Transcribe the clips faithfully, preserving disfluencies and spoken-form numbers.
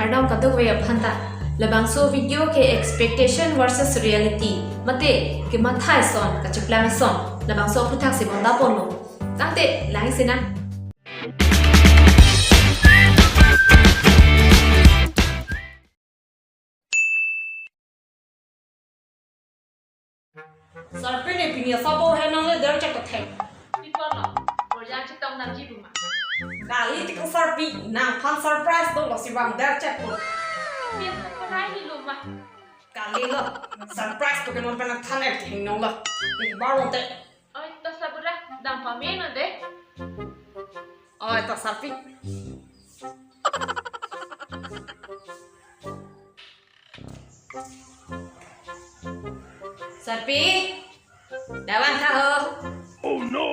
Arnam kadokave aphan ta, labangso video ke expectation versus reality, mate kematha ason kacheplang ason, labangso aphuthak si bondapon lo. Tangte, lang sinang. Sarpi, ne pini asap ahormu nangle der chek ta thek. Pi apotlo, borjang chetong damji pu ma? Kali, tik Sarpi, nangphan surprise dolo si bang der chek pu. Pi surprise lo ma? Kali lo, surprise ko ke non pen nangthan er kehingno lo. Ne bar lo te. Oi, to sabura, dam pame non de. Oi, to Sarpi. Sarpi, dak vangtha ho. Oh no!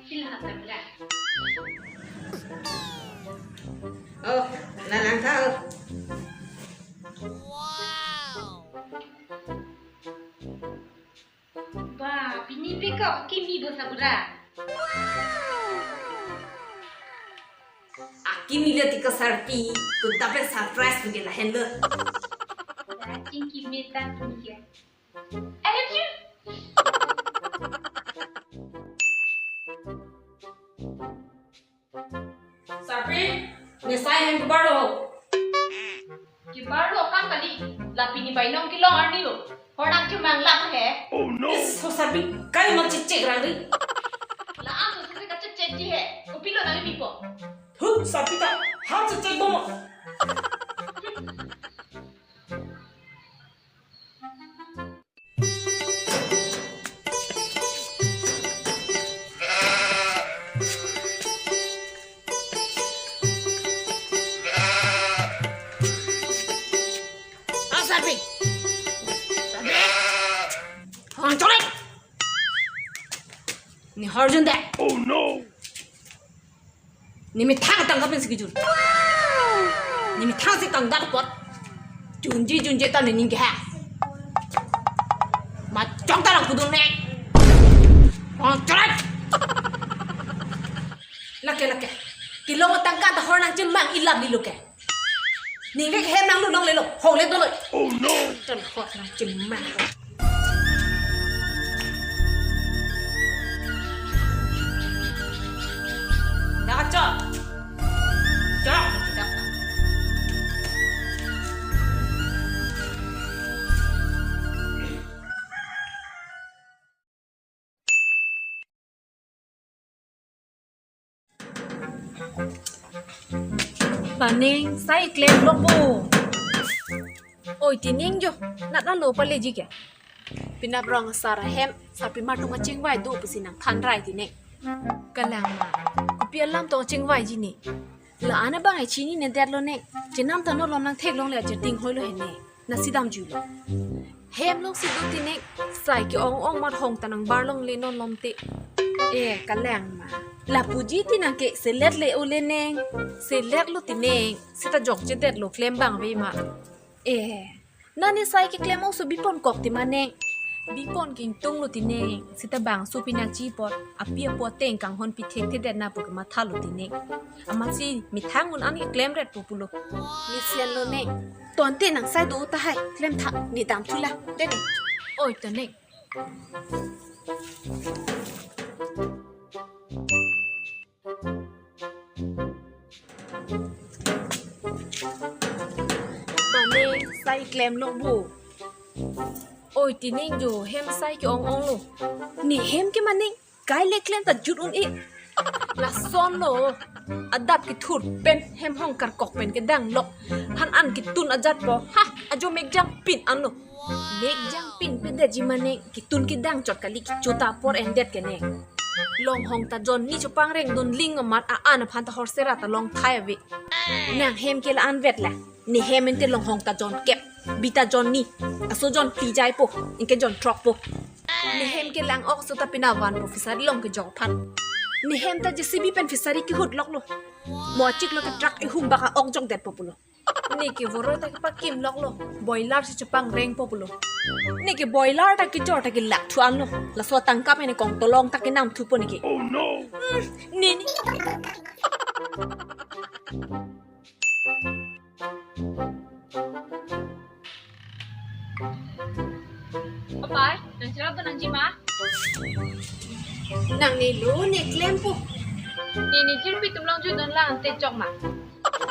Sila ha sabura. Oh, la langtha ho. Ba, pini pekok kimi bo sabura. Akimi le tik Sarpi, tun ta pen surprise pu ke lahenlo. Ya, chingki me ta kimi ke. Ahem ju. Sarpi, ne sai hem kebar lo. Kebar lo kam kali, la pini bainong kelong arni lo. Hornang chemang lap he. Oh no! Is, ho Sarpi, kai ma chechek rang ri. La-an so se kachechek ji he. Kopilo nangpipo? Hu, Sarpi ta, ha chechek bom. Ah, Sarpi. Sarpi. Hong chore. Ne horjun de. Oh no. Ne methang tangka pensi kejun. Ne methang si tangka apot. Junji junji ta ne ning ke ha. Ma chong ta lang kudun ne. Hong chore. Lake lake. Kelong atangka ta hornang chemang ilap di lo ke. Ning ke hem nanglu longle lo, hong le dolo. Oh no! Ton hot nang chemang. Dak chok. Chok, dak. Ba Ning, sai klem lok bo. Oi, ti Ning jo, nat alo pale ji ke. Penap rong asar ahem, Sarpi matung achingvai do pusi nangthan rai ti Ning. Kalang ma, kopi alam tong achingvai ji ne. La-an abang ai chinine det lo ne. Chenam ta non lom nangtheklongle, aja ding hoi lo he ne. Nasi damjuilo. Hem along si do ti Ning, sai ke-ong ong mat hong ta nangbar longle non lom te. Eh, kalang ma. Lapuji ti nang ke selet le ole Ning. Selet lo ti Ning. Seta jokjedet lo klem abang ave ma. Eh, nani sai keklem ong so bipon kok ti ma Ning. Bipon ke ingtung lo ti Ning. Seta bangso pinakji apot, api apo ateng kanghon pi thekthedet na pu kematha lo ti Ning. Amatsi methang un-an keklem ret po pulo. Mesen lo Ning. Tangte nang sai do tahai, klem tha, ne damthu la, de Ning. Oi, to Ning. Ba Ning, sai klem lok bo. Oi, ti Ning jo, hem sai ke-ong ong lo. Ne hem ke ma Ning, kai le klem ta jut un-e. Lason lo. Adap kethur pen hem hong karkok pen kedang lok. Han an ketun ajat po. Ha, ajo mek jangpin an lo. Mek jangpin pedet ji ma Ning, ketun kedang chot kali, kecho ta apor endet ke Ning. Long hong ta jon ni chopangreng dun ling amat a-an aphan ta horsera ta long thai ave. Nang hem ke la-an vet la. Ne hem ente long hong ta jon kep, bi ta jon ni. Aso jon phli jai po, anke jon throk po. Ne hem ke lang ok so ta pina van po fishery along kejok aphan. Ne hem ta J C B pen fishery kehut lok lo. Mo achik lo ke truck ihum bak a-ok jokdet po pulo. Ne ke voroi ta kepakim lok lo. Boiler si chopangreng po pulo. Ne ke boiler ta kejor ta kelak thu an lo. Laso atangka pen ne kong tolong ta kenam thu po ne ke. Oh no! Hmm, ne ne. Apai, nang chirap nangji ma? Nang ne lo ne klempo. Ne ne jirpi atum along jui don lang ante chok ma?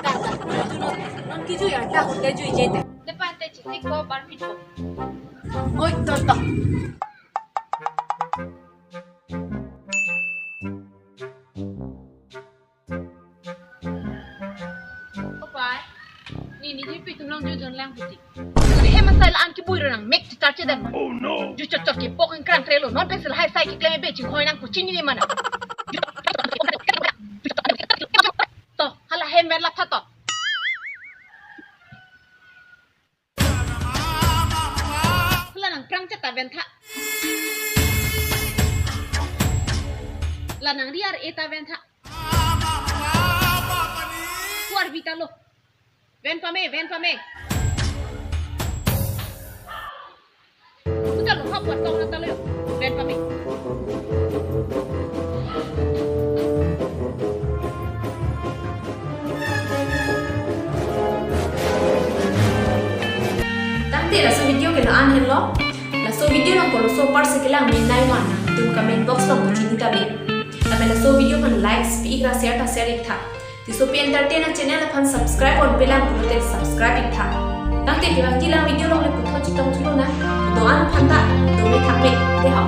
Ta ta, non, non kejui ya, ta hotel jui je ta. Depan te chitik ko bar phit ko. Oi, to to. Apai, ne ne jirpi atum along jui don lang puti. Hem asai la-an kebui ro nang mek chitar chedam. Oh no. Jui chok chok ke pok angkrang krelo. Non pencil hai sai keklem be chingkhoi nang kuching ni mana. To, hala hem mer la pha to. La nang prang cheta ven tha. La nang ri ar-e ta ven tha. Kuar vita lo. Ven pame, ven pame. Puta lo hap kuar tong na ta lo yo. Ven pame. Tangte laso video ke la-an henlo. Laso video nang koloso apar si kelang min nai ma nangtum comment box along chini ta be. Tame laso video aphan likes pi ik ra share ta share ik tha. Tisopi Entertain a channel aphan subscribe on pelang pulote subscribe ik tha. Tangte kevangji lang video along le puthot chetong thulo nang. Do-an aphan ta, do me thak me, te ho.